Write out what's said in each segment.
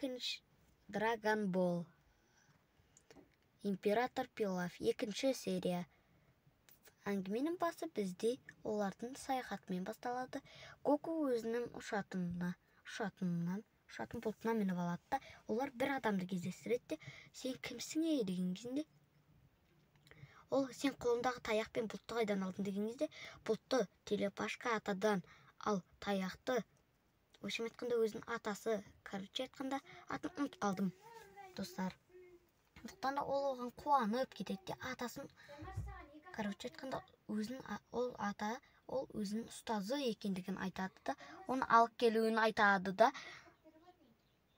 Екінші Драгон Болл. Император Пилаф. Екінші серия. Әңгіменің басы бізде олардың саяхатымен басталады. Гоку өзінің ұшатын бұлтына мініп алады да, олар бір адамды кездестіреді де, сен кімсің ей деген кезінде, ол сен қолыңдағы таяқ пен бұлтты қайдан алдың деген кезде, бұлтты телепашка атадан, ал таяқты, в общем айтқанда, өзінің атасы, короче айтқанда, атын ұмытып қалдым, достар. Сондықтан да ол оған қуанып кетеді де, атасын, короче айтқанда, өзінің ол ата, ол өзінің ұстазы екендігін айтады да, оны алып келуін айтады да,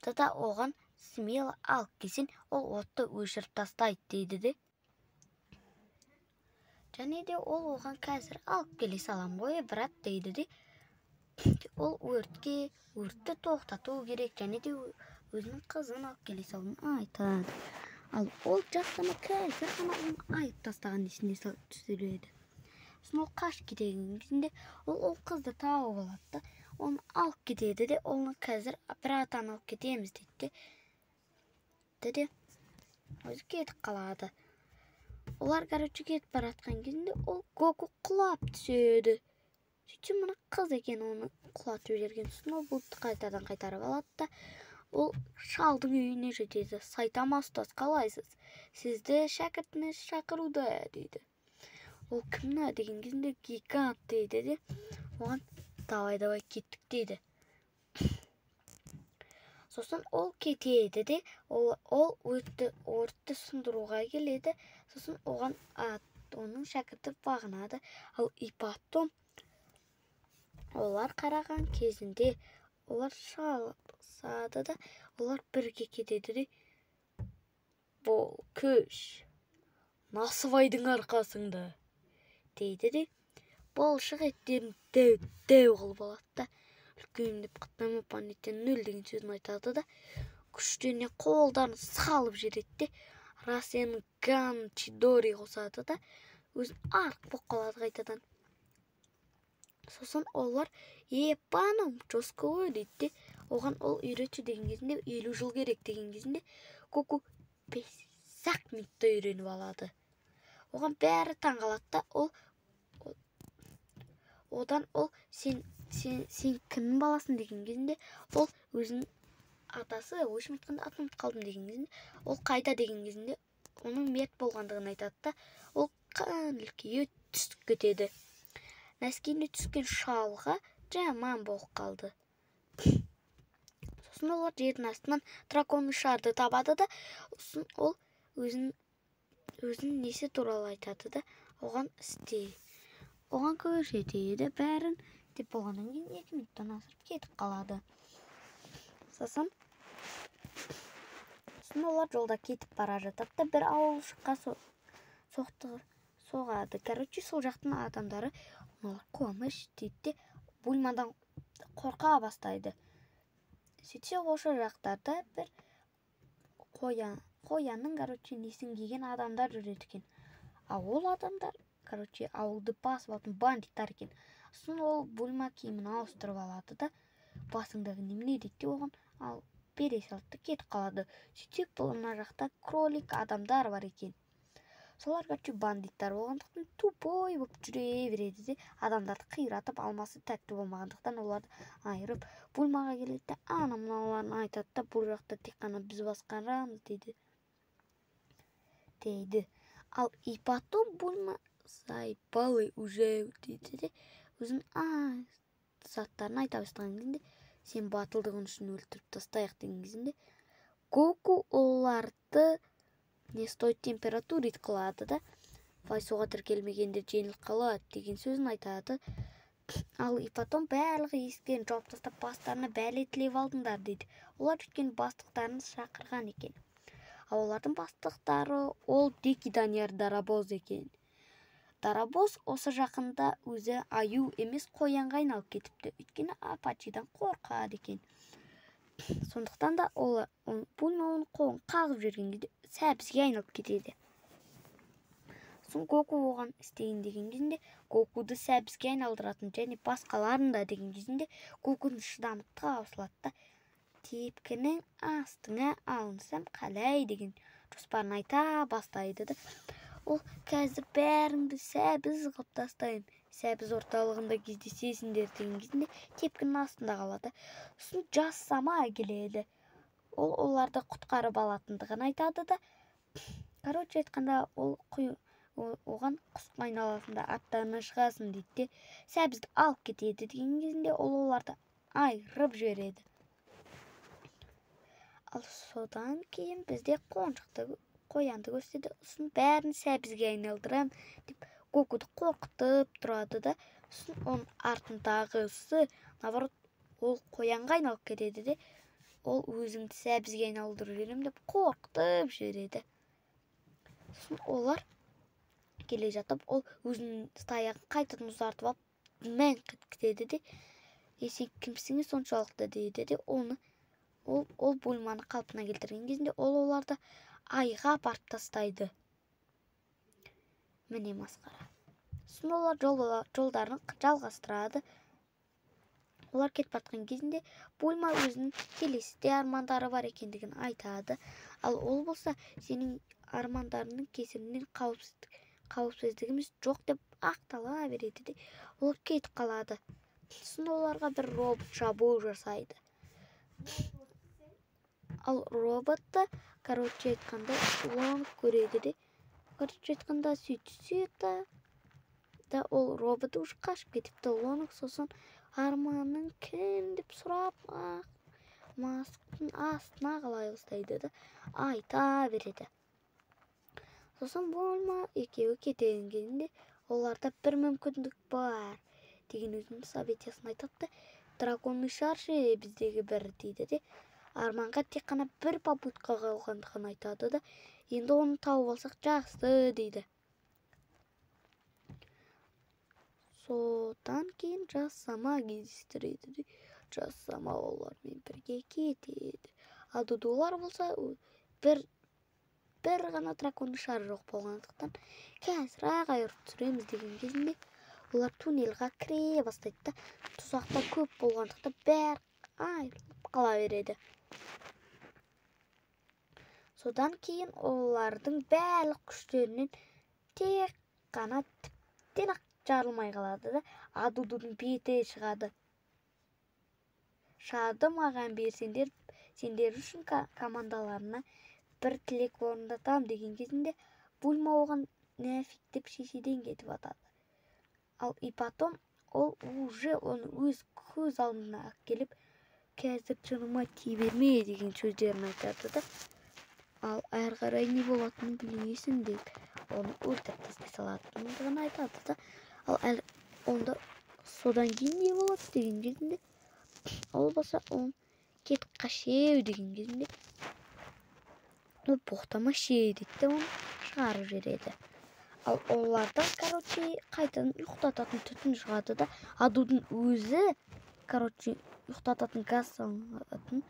да оған смело алып келсең, ол отты өшіріп тастайды дейді де. Және де ол оған қазір алып келе салам ғой, брат, дейді де, ол өртті тоқтату керек және де өзінің қызын алып келе салуын айтады. Ал ол жас қана, қазір ғана оны айып тастаған есіне түсіреді. Сосын ол қашып кетеген кезінде ол қызды тауып алады да, оны алып кетеді де, оны қазір братан алып кетеміз дейді де, өзі кетіп қалады. Олар, короче, кетіп бара жатқан кезінде ол Гоку құлап түседі. Сөйтсе, мына қыз екен оны құлатып жіберген. Сосын ол бұлтты қайтадан қайтарып алады да, ол шалдың үйіне жетеді. Сайтама ұстаз, қалайсыз? Сізді шәкіртіңіз шақыруда дейді. Ол кім деген кезінде, гигант дейді де, оған давай, давай, кеттік дейді. Сосын ол кетеді де, ол өртті сындыруға келеді. Сосын оған оның шәкірті бағынады. Ал и потом олар қараған кезінде олар шалысады да, олар бірге кетеді де, бұл күш насыбайдың арқасында дейді де, балшық еттерін дәу дәу қылып алады да, үлкендеп нөл деген сөзін айтады да, күштеріне қолдарын салып жібереді де, Расенган Чидори қосады да, өзін арық болып қалады қайтадан. Сосын олар епаным жестко ғой дейді де, оған ол үйретші деген кезінде, 50 жыл керек деген кезінде, Гоку 5-ақ минутта үйреніп алады. Оған бәрі таң қалады да, ол одан ол сен кімнің баласың деген кезінде, ол өзінің атасы, в общем айтқанда, атын ұмытып қалдым деген кезінде, ол қайда деген кезінде, оның мерт болғандығын айтады да, ол қан түсіп кетеді. Нәскиіне түскен шалға жаман болып қалды. Сосын олар жердің астынан драконный шарды табады да, сосын ол өзінің несі туралы айтады да, оған істе, оған көрсетеді бәрін деп болғаннан кейін 2 минуттан асырып кетіп қалады. Сосын олар жолда кетіп бара жатады да, бір ауылшыққа соғады. Короче, сол жақтың адамдары олар қуаныш дейді де, Бульмадан қорқа бастайды. Сөйтсе, осы жақтарда бір қоянның, короче, несін киген адамдар жүреді екен. А ол адамдар, короче, ауылды басып алатын бандиттар екен. Сосын ол Бульма киімін ауыстырып алады да, басыңдағы немене дейді де, оған ал бере салады да кетіп қалады. Сөйтсек, бұл мына жақта кролик адамдар бар екен. Солар, короче, бандиттар болғандықтан тупой болып жүре береді де, адамдарды қиратып, алмасы тәтті болмағандықтан оларды айырып, Бульмаға келеді де, ана мыналарын айтады да, бұл жақта тек қана біз басқарамыз дейді. Дейді. Ал и потом Бульма заебалы уже дейді де, өзінің заттарын айта бастаған кезінде, сен батылдығың үшін өлтіріп тастайық деген кезінде, Гоку оларды не стоит температурить қылады да, Вайсуға тіркелмегенде жеңіліп қалады деген сөзін айтады. Ал и потом барлығы есіктерін жауып тастап, бастарына бәле тілеп алдыңдар дейді. Олар өйткені бастықтарын шақырған екен. Ал олардың бастықтары ол Дикий Данияр Дарабоз екен. Дарабоз осы жақында өзі аю емес, қоянға айналып кетіпті. Өйткені Апачидан қорқады екен. Сондықтан да ол Бульма оның қолын қағып жіберген кезде сәбізге айналып кетеді. Сосын Гоку оған істейін деген кезінде, Гокуды сәбізге айналдыратын және басқаларын да деген кезінде, Гокудың шыдамы таусылады да, Тепкінің астыңа алынсам қалай деген жоспарын айта бастайды да. Ол қазір бәріңді сәбіз қылып тастаймын, сәбіз орталығында кездесесіңдер деген кезінде тепкінің астында қалады. Сосын Жасама келеді. Ол оларды құтқарып алатындығын айтады да. Короче айтқанда, ол оған құстың айналасында аттарына шығасың дейді де, сәбізді алып кетеді деген кезінде ол оларды айырып жібереді. Ал содан кейін бізде қоншықты қоянды көрсетеді. Сосын бәрін сәбізге айналдырам деп Гокуды қорқытып тұрады да. Сосын оның артындағысы наоборот ол қоянға айналып кетеді де, ол өзіңді сәбізге айналдырып жіберемін деп қорқытып жібереді. Сосын олар келе жатып, ол өзінің таяғын қайтадан ұзартып алып мәңк кетеді де, сен кімсің соншалықты дейді де, оны ол Бульманы қалпына келтірген кезінде ол оларды айға апарып тастайды. Міне масқара. Сосын олар жолдарын жалғастырады. Олар кетіп жатқан кезінде Бульма өзінің келесіде армандары бар екендігін айтады. Ал ол болса сенің армандарыңның кесірінен қауіпсіздігіміз жоқ деп ақтала береді де, олар кетіп қалады. Сосын оларға бір робот шабуыл жасайды. Ал роботты, короче айтқанда, Лонг көреді де, короче айтқанда, сөйтсе да ол робот уже қашып кетіпті. Лонг сосын арманың кім деп сұрап, масктың астына қалай ұстайды да айта береді. Сосын Бульма екеуі кететін кезінде оларда бір мүмкіндік бар деген өзінің событиясын айтады да, драконный шар ше біздегі бір дейді де, арманға тек қана бір попытка қалғандығын айтады да, енді оны тауып алсақ жақсы дейді. Содан кейін Жасама кездестіреді де, Жасама олармен бірге кетеді. Ал Дудулар болса бір ғана драконный шар жоқ болғандықтан қазір-ақ айырып түсіреміз деген кезінде олар туннельға кіре бастайды да, тұзақтар көп болғандықтан бәрі айырылып қала береді. Содан кейін олардың барлық күштерінен тек қана тіптен ақ жарылмай қалады да, Адудудың беті шығады. Шарды маған берсеңдер, сендер үшін командаларына бір тілек орындатам деген кезінде Бульма оған нафиг деп шешеден кетіп атады. Ал и потом ол уже оны өз көз алдына әкеліп, қазір жыныма тие берме деген сөздерін айтады да, ал әрі қарай не болатынын білмейсің деп оны өлтіріп тастай салатындығын айтады да. Ал әлі онда содан кейін не болады деген кезінде ол болса оны кет қашеу деген кезінде ол боқтама ше дейді де, оны шығарып жібереді. Ал олардан, короче, қайтадан ұйықтататын түтін шығады да, Адудың өзі, короче, ұйықтататын газ салынатын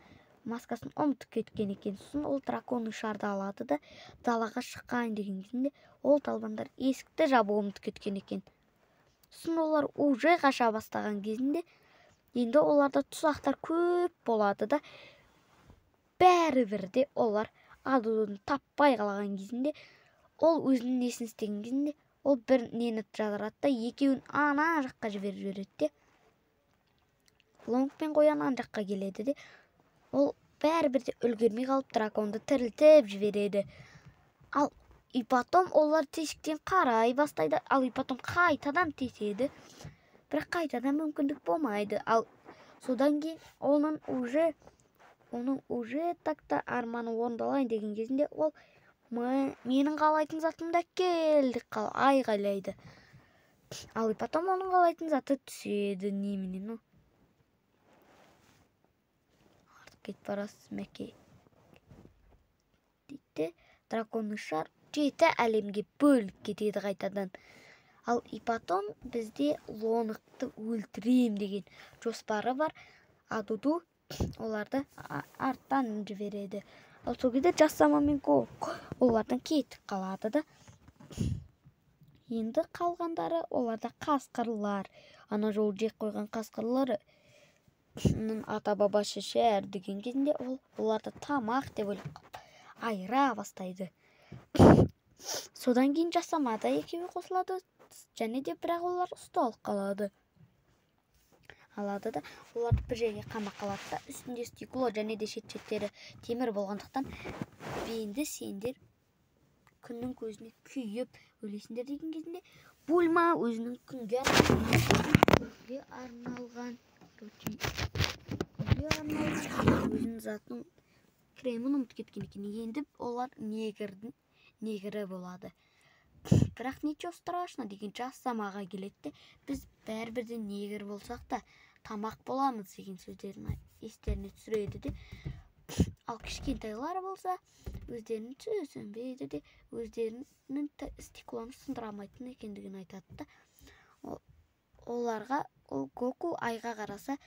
маскасын ұмытып кеткен екен. Сосын ол драконный шарды алады да, далаға шыққан деген кезінде ол талбандар есікті жабу ұмытып кеткен екен. Сосын олар уже қаша бастаған кезінде енді оларда тұзақтар көп болады да, бәрібір де олар Адудың таппай қалған кезінде ол өзінің несін істеген кезінде ол бір нені жазырады да, екеуін ана жаққа жіберіп жібереді де, Лонг пен қоян ана жаққа келеді де, ол бәрібір де үлгермей қалып драконды тірілтіп жібереді. Ал и потом олар тесіктен қарай бастайды, ал и потом қайтадан теседі, бірақ қайтадан мүмкіндік болмайды. Ал содан кейін оның уже так-та арманы орындалайын деген кезінде ол менің қалайтын затымды әкел деп айғайлайды. Ал и потом оның қалайтын заты түседі. Немене, артық кетіп барасыз мәке дейді. Драконный шар 7 әлемге бөлініп кетеді қайтадан. Ал и потом бізде Лонгты өлтірем деген жоспары бар. Адуду оларды арттан жібереді. Ал сол кезде Жасама мен Гоку олардан кетіп қалады да. Енді қалғандары оларда қасқырлар. Ана жолы жек қойған қасқырлары. Ата бабасы шер деген кезінде ол оларды тамақ деп ойлап қалып, айыра бастайды. Содан кейін Жасама да екеуі қосылады және де, бірақ олар ұсталып қалады алады да, оларды бір жерге қамаққа алады да, үстінде стекло және де шет шеттері темір болғандықтан, енді сендер күннің көзіне күйіп өлесіңдер деген кезінде, Бульма өзінің күнге арналған, короче, күнге арналған өзінің затын, кремін ұмытып кеткен екен. Енді олар негрдің негрі болады, бірақ ничего страшно деген Жасамаға келеді де, біз бәрібір де негр болсақ та, тамақ боламыз деген сөздерін естеріне түсіреді де, ал кішкентайлар болса, өздерін түсінбейді де, өздерінің стеклоны сындыра алмайтын екендігін айтады да, оларға ол Гоку айға қараса,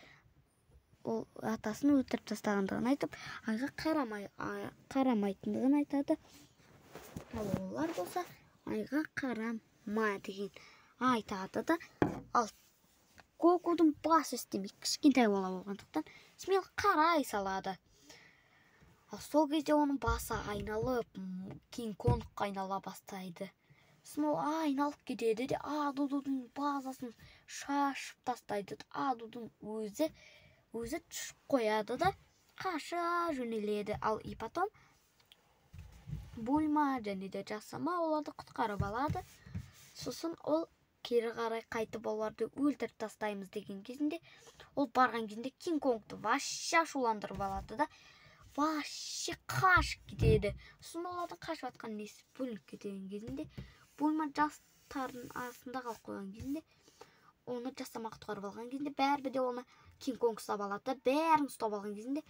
ол атасын өлтіріп тастағандығын айтып, айға қарамайтындығын айтады. Ал олар болса, айға қарама деген айтады да, ал Гокудың басы істемей, кішкентай бала болғандықтан, смело қарай салады. Ал сол кезде оның басы айналып, Кинг Конгқа айнала бастайды. Сосын ол айналып кетеді де, Адудудың базасын шашып тастайды. Адудың өзі түсіп қояды да, қаша жөнеледі. Ал и потом Бульма және де Жасама оларды құтқарып алады. Сосын ол кері қарай қайтып, оларды өлтіріп тастаймыз деген кезінде, ол барған кезінде Кинг Конгты вообще ашуландырып алады да, вообще қашып кетеді. Сосын олардың қашып жатқан несі бөлініп кеткен кезінде, Бульма жастардың арасында қалып қойған кезінде, оны Жасама құтқарып алған кезінде, бәрібір де оны Кинг Конг ұстап алады да, бәрін ұстап алған кезінде,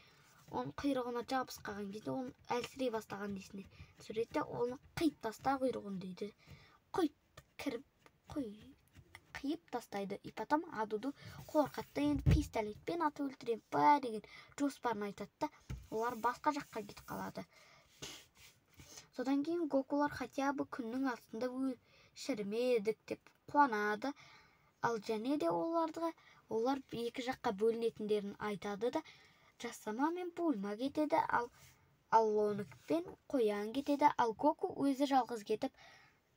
оның құйрығына жабысып қалған кезде, оның әлсірей бастаған несіне түсіреді де, оны қиып таста құйрығын дейді. Құйып кіріп қиып тастайды. И потом Адуду қорқады да, енді пистолетпен атып өлтіремін ба деген жоспарын айтады да, олар басқа жаққа кетіп қалады. Содан кейін Гокулар хотя бы күннің астында шірімедік деп қуанады. Ал және де оларға олар екі жаққа бөлінетіндерін айтады да, Жасама мен Бульма кетеді, ал Лонг пен Қоян кетеді. Ал Гоку өзі жалғыз кетіп,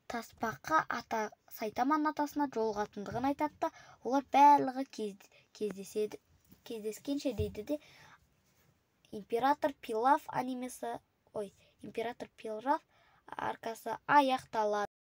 тасбақа ата Сайтаманың атасына жолығатындығын айтады да, олар барлығы кездеседі, кездескенше дейді де, Император Пилаф анимесі, ой, Император Пилаф аркасы аяқталады.